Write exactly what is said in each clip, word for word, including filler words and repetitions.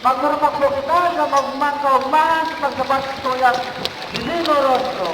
Magmurmok po kita sa magmang kaugmahan sa pagsabat sa tuyang Quirino Rostro.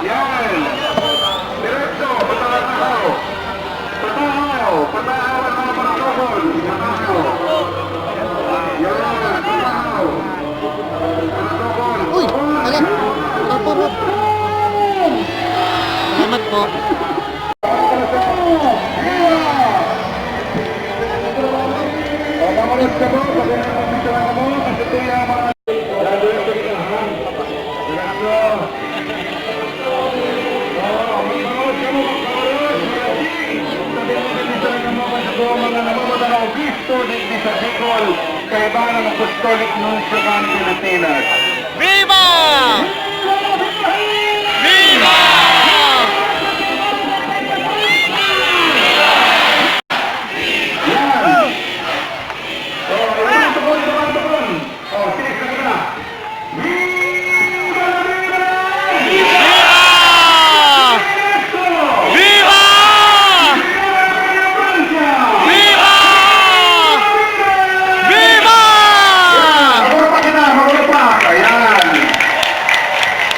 Yan. Diretso, patahaw. Patahaw, patahaw ang mga panatokon. Patahaw. Yan, patahaw. Panatokon. Uy! Ayan! Purpurot! Salamat po. Kaiba ng Apostolic Nuncio kan Pilipinas. Viva! Viva! Yan. Oh, ito, ito, ito, ito. Oh, sige, sige na. Viva! Viva! Viva! Viva! Viva! Viva! Magulog pa kita, magulog pa. Ayan.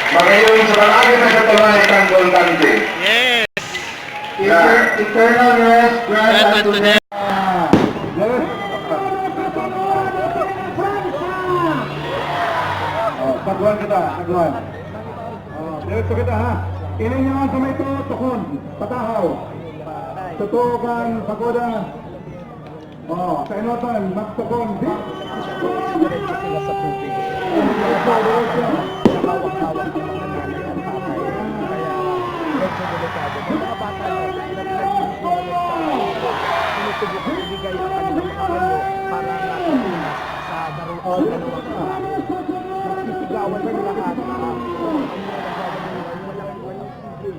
Magayon sa palagi na sa tunay kang kontante. Yes. Eter-, eternal rest, grant unto them. Ah, yes. Oh, taguan kita, taguan. Oh, diretso kita, ha. Ilinyawan sa may tutukon, patahaw. Tutukan, pagoda. Oh, kainotan, magtukon. Di- Diretso sila sa tubig. Sa hawak-hawak ng mga nanay at tatay. Kaya medyo delikado. May mga bata na, tinutubo, binibigay ang kanilang mga panyo para nasa Pinas sa daro-, sa dalawang trabaho. Nagsisigawan sila at, ah, ang mga nagbabago, walang, walang tigil.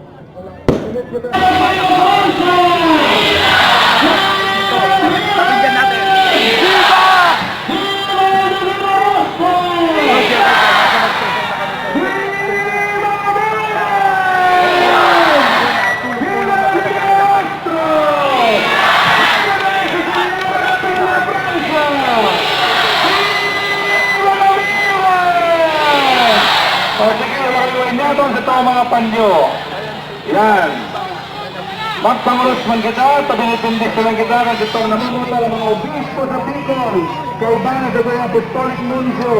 O sige, mga inyatong sa tao, mga panyo. Yan. Magpanguros man kita, pabinibindisyonan kita, kan itong namumuta ng mga obispo sa Bicol, kaiba na sa Apostolic Nuncio.